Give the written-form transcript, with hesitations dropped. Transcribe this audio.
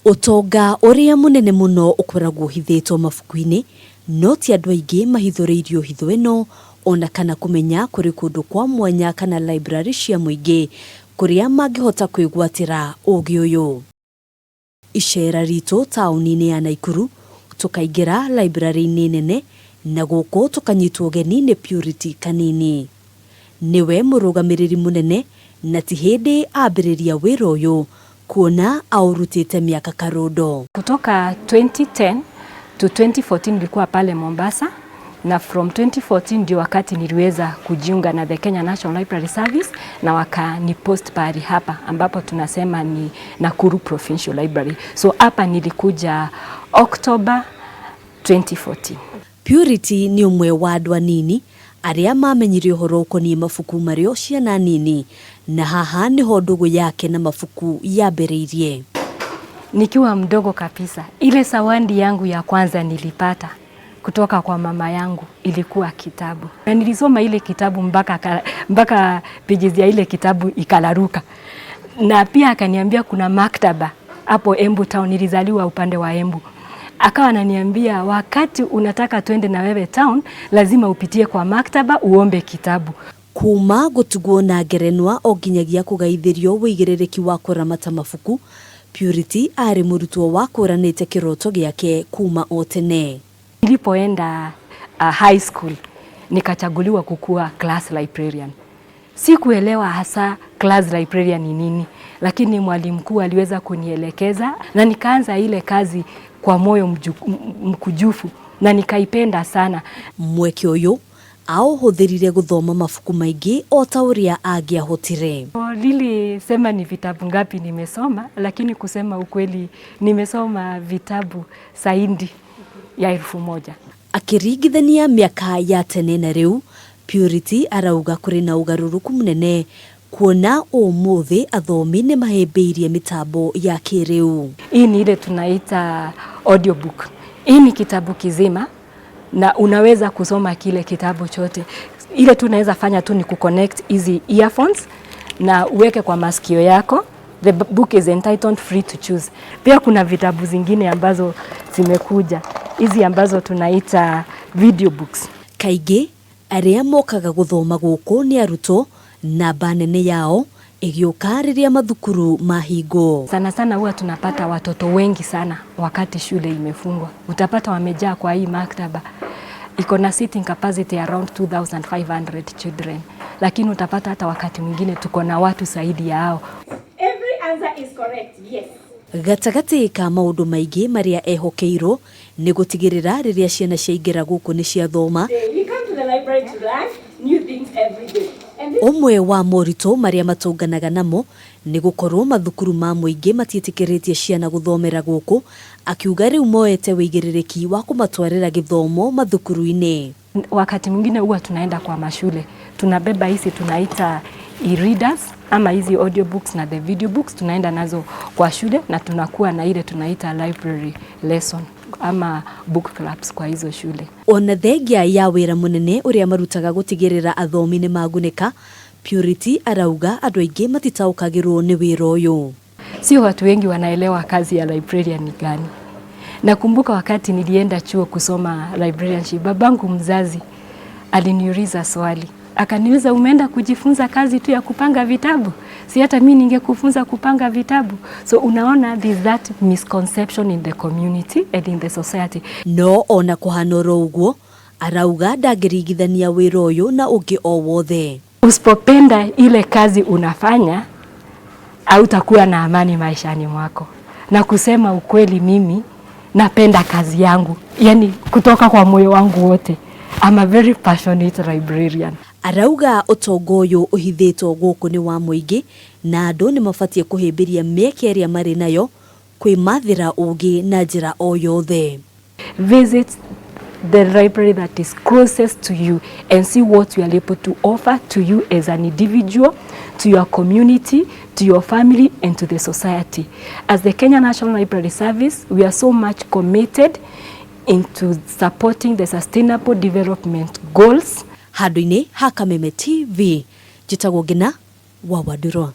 Ũtonga ũrĩa mũnene mũno ũkoragwo ũhithĩtwo mabuku-inĩ, no ti andũ aingĩ mahithũrĩirio hitho ĩno ona kana kũmenya kũrĩ kũndũ kwa mwanya kana library cia mũingĩ kũrĩa mangĩhota kwĩgwatĩra ũgĩ ũyũ. Icera ritũ taũni-inĩ ya Naikuru tũkaingĩra library-inĩ nene na gũkũ tũkanyitwo ũgeni nĩ Purity Kanini. Nĩwe mũrũgamĩrĩri mũnene na ti hĩndĩ ambĩrĩria wĩra ũyũ kuona aũrutĩte mĩaka karũndo. Kutoka 2010 to 2014 nilikuwa pale Mombasa na from 2014 ndio wakati niliweza kujiunga na the Kenya National Library Service na wakanipost pahali hapa ambapo tunasema ni Nakuru Provincial Library. So hapa nilikuja October 2014. Purity nĩ ũmwe wa andũ anini arĩa mamenyire ũhoro ũkoniĩ mabuku marĩ o ciana nini na haha nĩho ndũgũ yake na mabuku yambĩrĩirie. Nikiwa mdogo kabisa, ile zawadi yangu ya kwanza nilipata kutoka kwa mama yangu ilikuwa kitabu, na nilisoma ile kitabu mpaka pages ya ile kitabu ikararuka. Na pia akaniambia kuna maktaba hapo Embu Town, nilizaliwa upande wa Embu. Akawa ananiambia wakati unataka twende na wewe town, lazima upitie kwa maktaba uombe kitabu. Kuma gũtugwo na ngerenwa o nginyagia kũgaithĩrio wĩigĩrĩrĩki wa kũramata mabuku, Purity arĩ mũrutwo wakũranĩte kĩroto gĩake kuma o tene. Nilipoenda high school nikachaguliwa kukuwa class librarian. Sikuelewa hasa class librarian ni nini, lakini mwalimu mkuu aliweza kunielekeza na nikaanza ile kazi kwa moyo mkujufu na nikaipenda sana. Mweke ũyũ aũhũthĩrire gũthoma mabuku maingĩ o ta ũrĩa angĩahotire. Lili sema ni vitabu ngapi nimesoma, lakini kusema ukweli nimesoma vitabu zaidi ya 1000. Akĩringithania mĩaka ya tene na rĩu, Purity arauga kũrĩ na ũgarũrũku mũnene kuona ũmũthĩ athomi nĩ mahĩmbĩirie mĩtambo ya kĩrĩu. Hii ni ile tunaita audiobook. Hii ni kitabu kizima na unaweza kusoma kile kitabu chote. Ile tunaweza fanya tu ni kuconnect hizi earphones na uweke kwa masikio yako. The book is entitled Free to Choose. Pia kuna vitabu zingine ambazo zimekuja, hizi ambazo tunaita video books. Kaingĩ arĩa mokaga gũthoma gũkũ nĩ arutwo, namba nene yao ĩgĩũka rĩrĩa mathukuru mahingwo. Sana sana huwa tunapata watoto wengi sana wakati shule imefungwa. Utapata wamejaa kwa hii maktaba. Iko na seating capacity around 2500 children. Lakini utapata hata wakati mwingine tuko na watu zaidi ya hao. Every answer is correct, yes. Gatagatĩ ka maũndũ maingĩ marĩa ehokeirwo nĩ gũtigĩrĩra rĩrĩa ciana ciaingĩra gũkũ nĩ ciathoma. We come to the library to learn new things every day. And this Ũmwe wa moritũ marĩa matũnganaga namo nĩ gũkorwo mathukuru ma mũingĩ matiĩtĩkĩrĩtie ciana gũthomera gũkũ, akiuga rĩu moete wĩigĩrĩrĩki wa kũmatwarĩra gĩthomo mathukuru-inĩ. Wakati mwingine huwa tunaenda kwa mashule, tunabeba hizi tunaita e-readers ama hizi audiobooks na the video books, tunaenda nazo kwa shule na tunakuwa na ile tunaita library lesson ama book clubs kwa hizo shule. Ona thengia ya wĩra mũnene ũrĩa marutaga gũtigĩrĩra athomi nĩ magunĩka, Purity arauga andũ aingĩ matitaũkagĩrwo nĩ wĩra ũyũ. Sio watu wengi wanaelewa kazi ya librarian ni gani. Nakumbuka wakati nilienda chuo kusoma librarianship, babangu mzazi aliniuliza swali. Akaniuliza, umeenda kujifunza kazi tu ya kupanga vitabu? Si hata mimi ningekufunza kupanga vitabu. So unaona there's that misconception in the community and in the society. No ona kũhana oro ũguo, arauga ndangĩringithania wĩra ũyũ na ũngĩ o wothe. Usipopenda ile kazi unafanya, hautakuwa na amani maishani mwako. Na kusema ukweli, mimi napenda kazi yangu, yani kutoka kwa moyo wangu wote. I'm a very passionate librarian. Arauga ũtonga ũyũ ũhithĩtwo gũkũ nĩ wa mũingĩ na andũ nĩ mabatiĩ kũhĩmbĩria mĩeke ĩrĩa marĩ nayo kwĩmathĩra ũgĩ na njĩra o yothe. Visit the library that is closest to you and see what we are able to offer to you as an individual, to your community, to your family, and to the society. As the Kenya National Library Service, we are so much committed into supporting the Sustainable Development Goals. Handũ-inĩ ha Kameme TV, njĩtagwo Ngina wa Wandũrwa.